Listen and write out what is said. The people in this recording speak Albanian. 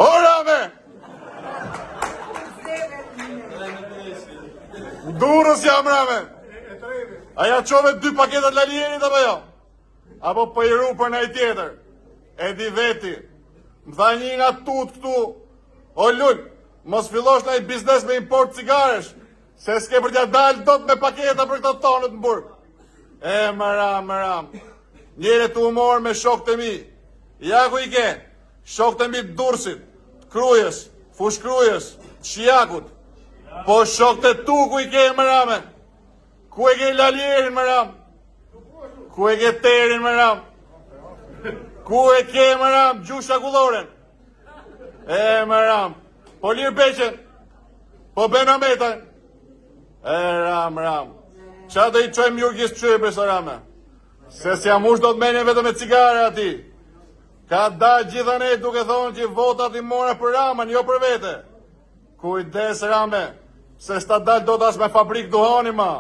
O Rame! Në Durrës jam Rame. A ja çove dy paketat Lalierit apo jo? Apo po i ru për naj tjetër? E di veti. Më tha një nga tut këtu. O Lul, mos fillosh naj biznes me import cigaresh, se s'ke për t'ja dalë dot me paketa për këto tonët në burg. E më ram, më ram. Njëre tu u morë me shokët e mi. Ja ku i ke? Shokët e mi të Durrësit, të Krujës, Fushë-Krujës, të Shijakut. Po shokët e tu ku i ke më rame? Ku e ke Lalierin më ram? Ku e ke Terin më ram? Ku e ke më ram Gjush Akulloren? E më ram. Po Lir Beqen? Po Beno Metajn? E ram, ram. Ça do i çojmë Jurgis Çyrbjes o Rame? Se s'ja mush dot menjen vetëm me cigare atij. Ka dalë gjithanej duke thonë që votat i mora për Ramën, jo për vete. Kujdes Rame, se s'ta dal dot as me fabrikë duhani ma.